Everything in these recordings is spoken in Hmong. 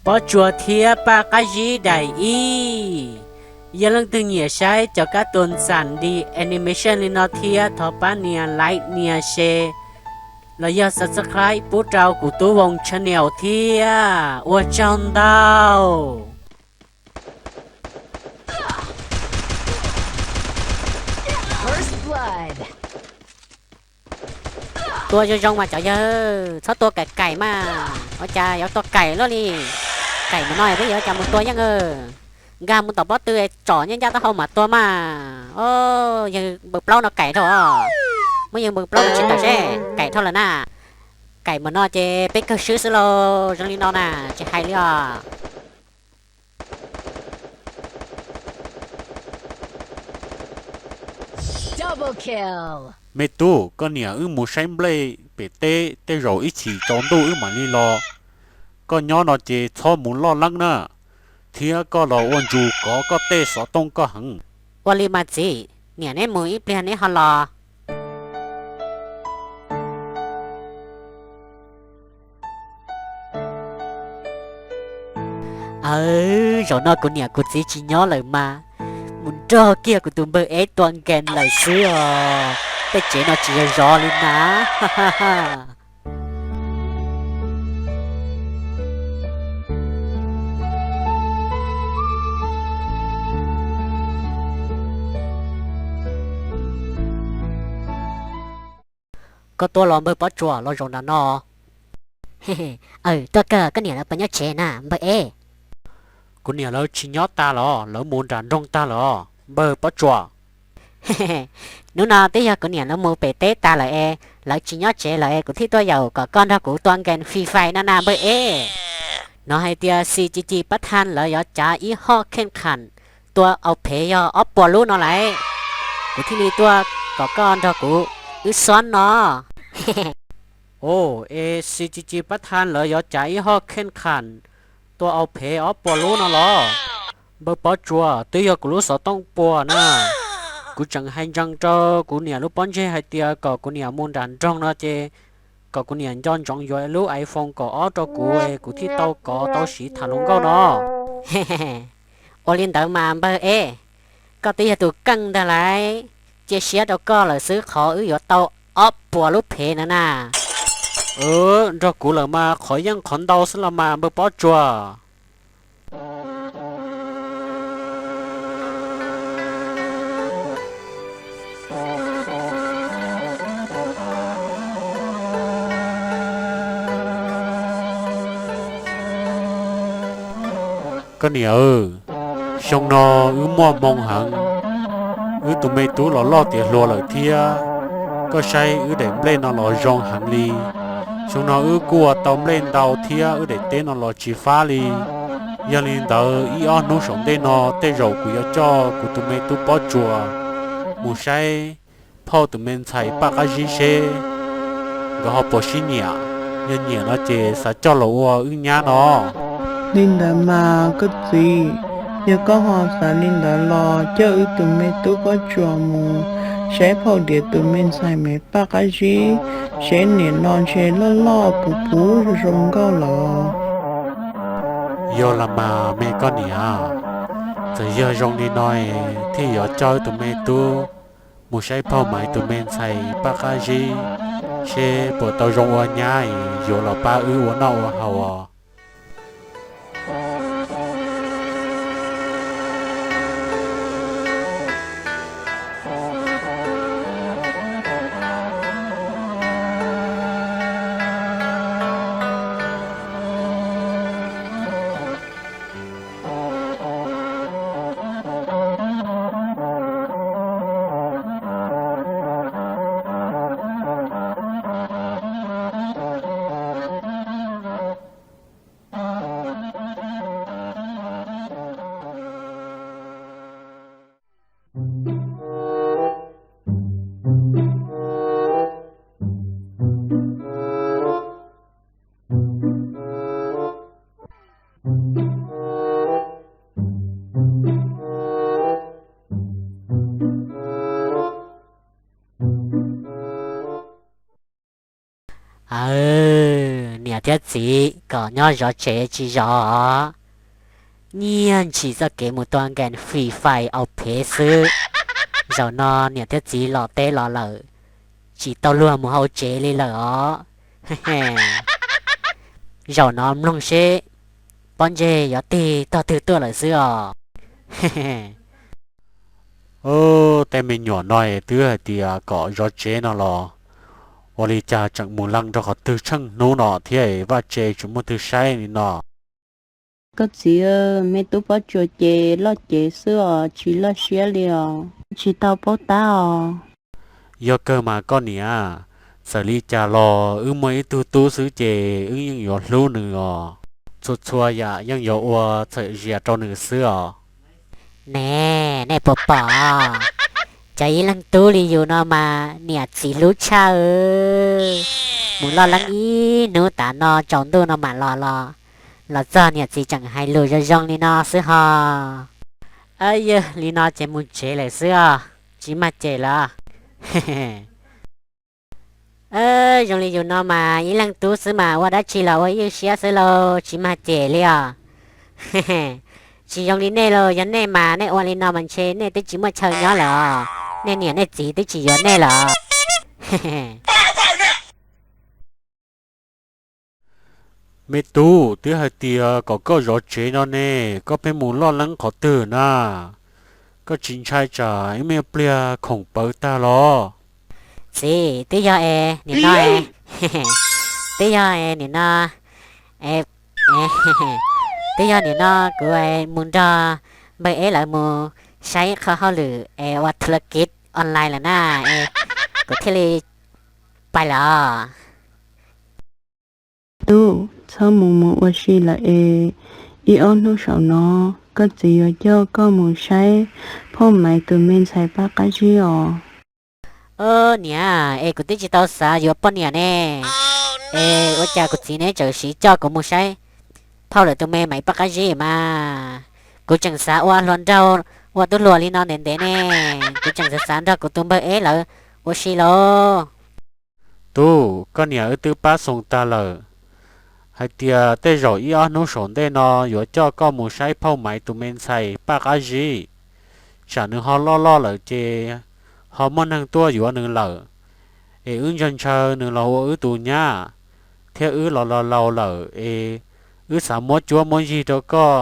Pob Tsuas thiab Paj Qab Zib daim ib. Yog leej twg nyiam saib cov kab tua ntxam di animation li no thiab thov pab nias like nias share los yog subscribe pub rau kuv Tub Voos channel thiab ua tsaug ntau. Tua zoo zoo mas cov yawg, txhob tua kaim kaim mas, ua cas yuav tua kaim luaj li. Kaim mas no peb yuav ua cas mus tua yeej. Nkag mus tom pob tw tsom nyob ncaj taub hau mas tua mas. Yawg npawg plaub no kaim dhau. Muab yawg npawg plaub no tsis tawm seb kaim dhau lawm na. Kaim mas no ces peb kawg swb xwb lauj, zoo li no na, tsis hais li os. Me tub, koj niam wb mus saib nplej pem teb, tej zaum ib chim tsaus ntuj wb mam li los. Koj nyob no ces txhob mus loj leeb na, thiab koj los ua ntsus kov koj tej xov tooj koj heev. Ua li mas txiv, niam neb mus ib pliag neb ho los. Aw, zaum no kuv niam kuv txiv tsis nyob lawm mas, mus nrog kiag kuv tus npawg Eb tua nkees lawm xwb os. Tej tsev no tsis yog zov li na. Koj tuaj los npawg Pob Tsuas, los zaum nram no. Aw, tuaj kawg, koj niam lawv puas nyob tsev na npawg Eb? Kuv niam lawv tsis nyob tas los, lawv mus nram nroog tag lawm os npawg Pob Tsuas. Hnub no twb yog kuv niam lawv mus pem teb tas lawm es lawv tsis nyob tsev lawm es kuv thiaj tuaj yaum kom koj nrog kuv tua nkees Free Fire no na npawg Eb. Hnov hais tias Xi Ci Ci Pab Thaj lawv yuav cav ib hoj kheej kham tua au phev yog ob puas lub no lawm. Kuv thiaj li tuaj kom koj nrog kuv wb xob no. Os, es Xi Ci Ci Pab Thaj lawv yuav cav ib hoj kheej kham tua au phev ob puas lub no los? Npawg Pob Tsuas, twb yog kuv lub xov tooj puas na. Kuv tseem hais ntsees rau kuv niam lub pob ntseg hais tias kom kuv niam mus nram nroog no ces kom kuv niam nco ntsoov yuav lub iPhone kaum ob rau kuv es kuv thiaj tau kov tau siv tham hluas nkauj no. Ua li ntawd mas npawg Eb, koj twb yog tus keej ntag lauj. Cia siab rau koj lawm xwb, qhov wb yuav tau ob puas lub phev na na. Nrog kuv lawm mas qhov yeej qhov ntau xwb los mas npawg Pob Tsuas. Koj niam, xyoo no wb muaj hmoo heev, wb tus me tub los loj tiav hluas lawm thiab. Koj saib wb daim nplej no los zoo heev li. Xyoo no wb kuj ua tau nplej ntau thiab wb daim teb no los tsis fab li. Yog li ntawd ib ob hnub saum ntej no tej zaum kuv yuav coj kuv tus me tub Pob Tsuas mus saib phauj tus me ntxhais Paj Qab Zib seb nkawd ho puas sib nyiam. Yog nyiam no ces xav coj los ua wb nyab no. Li ntawd mas koj txiv, yog koj ho xav li ntawd los coj wb tus me tub Pob Tsuas mus saib phauj diav tus me ntxhais me Paj Qab Zib seb nim no ntshe loj loj puv puv zoo zoo nkauj los. Yog los mas me koj niam, txawm yog zoo li no es thiaj yuav coj wb tus me tub mus saib phauj Maiv tus me ntxhais Paj Qab Zib seb puas tau zoo ua nyab es yuav los pab wb ua noj ua haus os. Aw, niam thiab txiv kom nyob zov tsev tsis zov, nyiag ntshis txoj kev mus tua game Free Fire au phev xwb. Zaum no niam thiab txiv los teb los lawm, tsis tau luag mus hauv tsev li lawm os. Zaum no mloog seb pob ntseg yuav tig tog twg tuaj lawm xwb os. Tej me nyuam no es twb hais tias kom zov tsev no los ua li cas tseem mus leej rau qhov twg tsheej hnub no thiab es vaj tse tsis muaj twg saib li no. Koj txiv, me tub Pob Tsuas ces loj cev xwb os, tsis loj siab li os, tsis tau paub tab os. Yog kawg mas koj niam, txawm li cas los wb muaj ib tug tub xwb ces wb yeej yuav hlub nws os. Txhua txhua yam yeej yuav ua txhawm zias rau nws xwb os. Ne, nej puas pom, cov ib leeg tub li yus no mas niam txiv hlub tshaj. Mus loj leeb ib hnub tav no tsaus ntuj no mam los los, los txog niam txiv tseem hais lus zoo zoo li no xwb ho. Yog li no ces mus tsev lawm xwb os, tsis mag ces lawm. Zoo li yus no mas ib leeg tub xwb mas ua dab tsi los ua ywj siab xwb lauj, tsis mag ces li os. Tsis zoo li nej lauj, yog nej mas nej ua li no mas ntshe nej twb tsis muaj chaw nyob lawm os, nej niam nej txiv twb tsis yuav nej lawm. Me tub, twb hais tias kom koj zov tsev no ne, koj pheej mus loj leeb qhov twg na? Koj tsis ntshai tsam ib me pliag khoom pawv tag los? Txiv, twb yog es nim no, twb yog es nim no, twb yog nim no kuv mus nrog npawg Eb lawv mus saib qhov hauj lwm es ua thu la kiv online lawm na, es kuv thiaj li pais lawm os. Tub, txhob mus mus ua si lawm es ib ob hnub saum no koj txiv yuav coj koj mus saib phauj Maiv tus me ntxhais paj qab zib os. Niam, es kuv twb tsis tau xav yuav poj niam ne, es ua cas kuv txiv neb txawm siv coj kuv mus saib phauj lawv tus me Maiv paj qab zib mas? Kuv tseem xav ua hluas nraug, ua tub hluas li no ntev ntev ne, kuv tseem xav xav nrog kuv tus npawg Eb lawv ua si lauj. Tub, koj niam wb twb pab xoo tag lawm hais tias tej zaum ib ob hnub saum ntej no yuav coj koj mus saib phauj Maiv tus me ntxhais paj qab zib, tsam nws ho loj loj lawm ces ho muaj neeg tuaj yuav nws lawm, es wb ntshaw ntshaw nws los ua wb tus nyab, thiab wb los laus laus lawm es wb xav muab cuab muab yig rau koj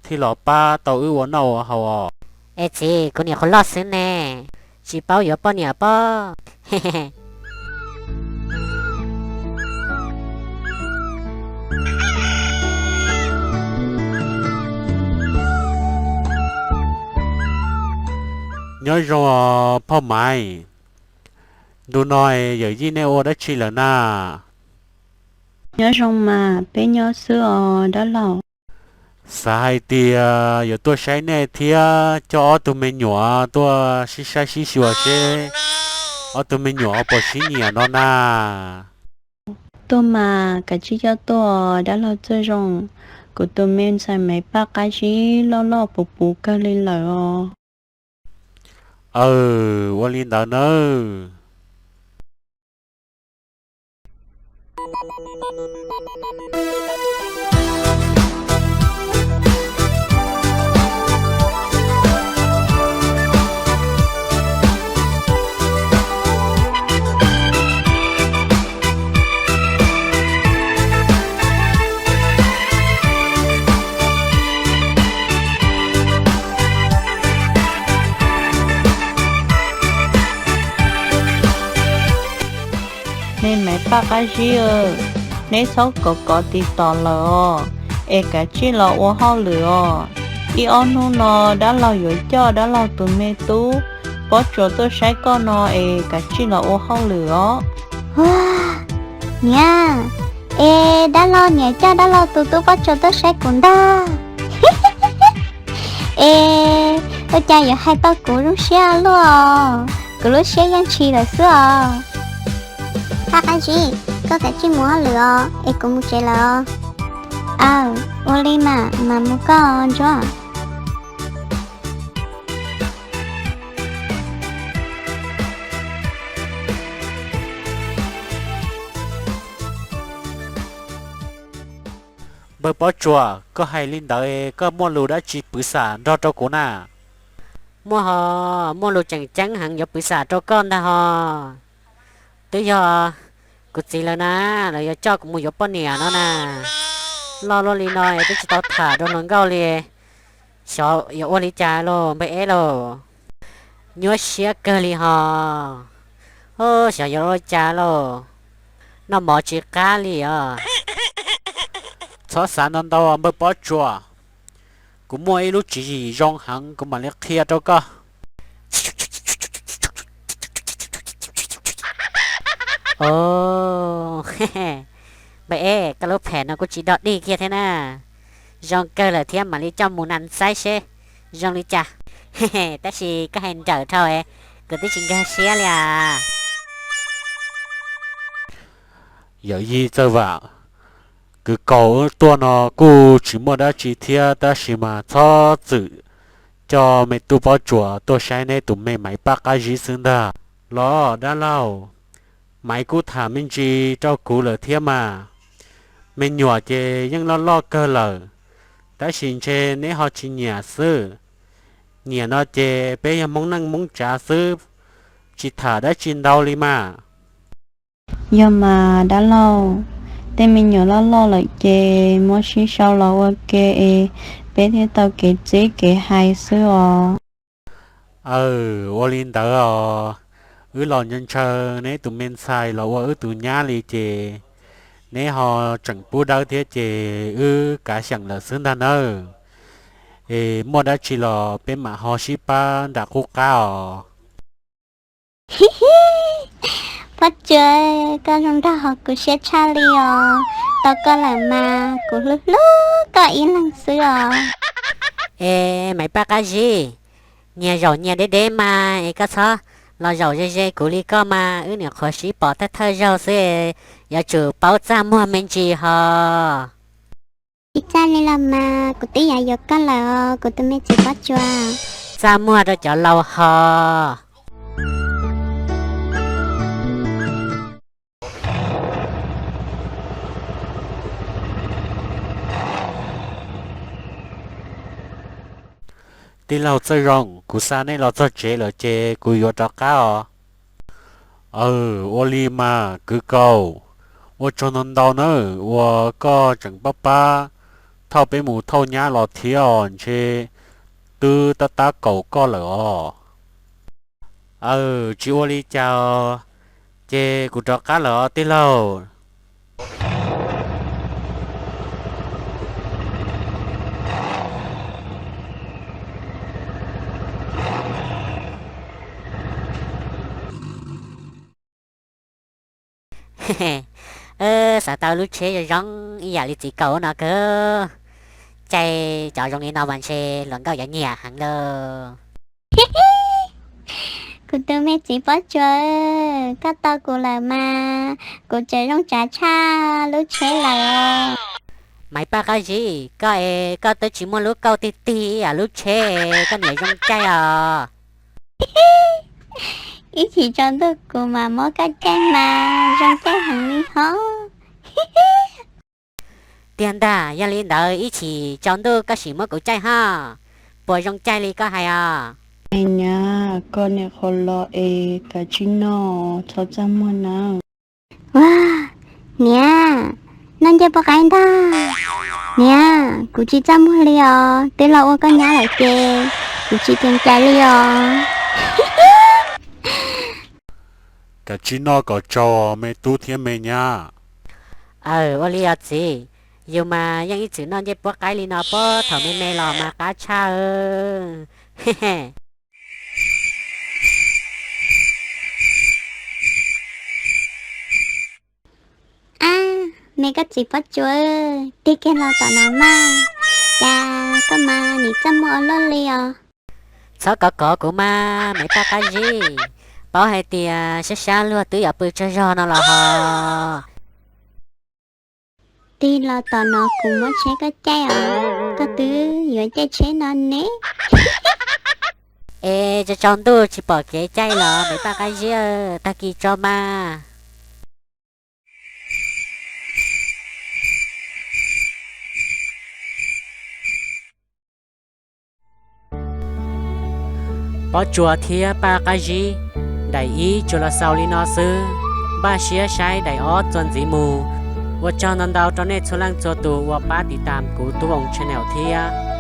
thiaj los pab tau wb ua noj ua haus os. Es txiv, kuv niam qhuav loj xwb ne, tsis paub yuav poj niam pob. Nyob zoo os phauj Maiv, ntu no yawm yij nej ua dab tsi lawm na? Nyob zoo mas, peb nyob xwb os dab laug. Xav hais tias yuav tuaj saib nej thiab coj ob tug me nyuam tuaj sib saib sib xyuas seb ob tug me nyuam puas sib nyiam no na. Tuaj mas, kav tsij coj tuaj dab laug Txawj Zoo. Kuv tus me ntxhais Maiv paj qab zib loj loj puv puv kawg li lawm os. Aw, ua li ntawd nawb. Me Maiv paj qab zib, neb txhob kov kov tiv tom lawm os, es kav tsij los ua hauj lwm os. Ib ob hnub no dab laug yuav coj dab laug tus me tub Pob Tsuas tuaj saib koj no es kav tsij los ua hauj lwm os. Niam, es dab laug niam coj dab laug tus tub Pob Tsuas tuaj saib kuv ntag. Es ua cas yuav hais tau kuv zoo siab luaj, kuv lub siab yeej tshis lawm xwb os. Paj qab zib, koj kav tsij mus hauj lwm os, es kuv mus tsev lawm os. Aw, ua li mas, mas mus koj Ntsuab. Npawg Pob Tsuas, koj hais li ntawd koj muaj lus dab tsi pwv xam nrog rau kuv na? Muaj ho, muaj lus tseem ceeb heev yuav pwv xam rau koj ntag ho. Twb yog kuv txiv lawv na, lawv yuav coj kuv mus yuav poj niam no na. Loj luaj li no twb tsis tau tham rau hluas nkauj li, xyov yuav ua li cas lauj npawg Eb lauj. Nyuaj siab kawg li ho. Xyov yuav ua li cas lauj, noj mov tsis qab li os. Txhob xav ntau ntau npawg Pob Tsuas, kuv muaj ib lub tswv yim zoo heev kuv mam li qhia rau koj. Os, npawg Eb, koj lub phem no kuj tsis dog dig kiag thiab na. Zoo kawg lawm thiab, mam li coj mus na xaib seb zoo li cas. Tab sis koj hais nrawm dhau, kuv twb tsis nkag siab li as. Yawm yij Txawj Vam, kwv kaus wb tuaj no kuj tsis muaj dab tsi thiab, tab sis mas txhob txwm coj me tub Pob Tsuas tuaj saib neb tus me Maiv Paj Qab Zib xwb ntag los dab laug. Maiv kuj tham me ntsis rau kuv lawm thiab mas. Me nyuam ces yeej loj loj kawg lawm, tab sis ntshe neb ho tsis nyiam xwb. Nyiam no ces peb yog Hmoob neej Hmoob tsav xwb, tsis tham dab tsi ntau li mas. Yog mas dab laug, tej me nyuam loj loj lawm ces muab sib sau los ua ke es peb thiaj tau kev txib kev hais xwb os. Aw, ua li ntawd os, wb los ntshaw ntshaw neb tus me ntxhais los ua wb tus nyab li ces neb ho tseem pub dawb thiab ces wb kav xyeem lawm xwb ntag nawb. Es muaj dab tsi los peb mam ho sib pab nram qub qab os. Pob Tsuas, koj zoo nraug hos kuv siab tshaj li os. Tau koj lawm mas kuv hlub hlub koj ib leeg xwb os. Es Maiv Paj Qab Zib, nyias zaum nyias deb deb mas es koj txhob los zaum ze ze kuv li koj mas wb niam qhuav sib pom thawj thawj zaug xwb, yuav tsum paub txaj muag me ntsis hos. Tsis txaj li los mas kuv twb yuav yuav koj lawm os kuv tus me txiv Pob Tsuas. Txaj muag rau cov laus hos. Tij laug Txawj Zoo, kuv xa nej los txog tsev lawm ces kuv yuav rov qab os. Aw, ua li mas kwv kaus, ua tsaug ntau ntau nawb uas koj tseem pab pab thauj peb mus thauj nyab los thiab os, ntshe twb tab tab kaum koj lawm os. Aw, tsis ua li cas os, ces kuv rov qab lawm os tij laug. Xav tau lub tsheb zoo zoo ib yam li txiv kaus no kawg. Caij cov zoo li no mas ntshe hluas nkauj yuav nyiam heev lauj. Kuv tus me txiv Pob Tsuas, koj tau kuv lawm mas kuv tseem zoo tsav tshaj lub tsheb lawm. Maiv Paj Qab Zib, koj es koj twb tsis muaj lub kauj tig tig ib yam lub tsheb, koj niam zoo caij os. Ib chim tsaus ntuj kuv mam muab koj caij mas zoo caij heev li hos. Tiag ntag, yog li ntawd ib chim tsaus ntuj koj sim muab kuv caij hos, puas zoo caij li koj hais os? Niam, koj niam qhuav los es kav tsij noj, txhob txaj muag nawb. Ua, niam, noj ncej puab qaib ntag. Niam, kuv tsis txaj muag li os, twb los ua koj nyab lawm ces kuv tsis ceem cai li os. Kav tsij noj kom tsau me tub thiab me nyab. Aw, ua li os txiv, yus mas yeej ib txwm noj ncej puab qaib li no puag thaum me me los mas qab tshaj. Ab, me koj txiv Pob Tsuas, tig kiag los tom no mas, cas koj mas nim txaj muag ua luaj li os. Txhob kov kov kuv mas Maiv Paj Qab Zib, paub hais tias sab sab luag twb yuav pw tsaug zog no los hos. Tig los tom no kuv muab tsheb koj caij os, koj twb yuav caij tsheb no ne. Es tsaus ntuj tsis pom kev caij los Maiv Paj Qab Zib, tag kis tso mas. Pob tsuas thiab paj qab zib. Daim ib tsuas los xaus li no xwb, npaj siab saib daim ob txuas ntxiv mus. Ua tsaug ntau ntau rau nej txhua leej txhua tus uas pab tiv tam kuv Tub Voos channel thiab.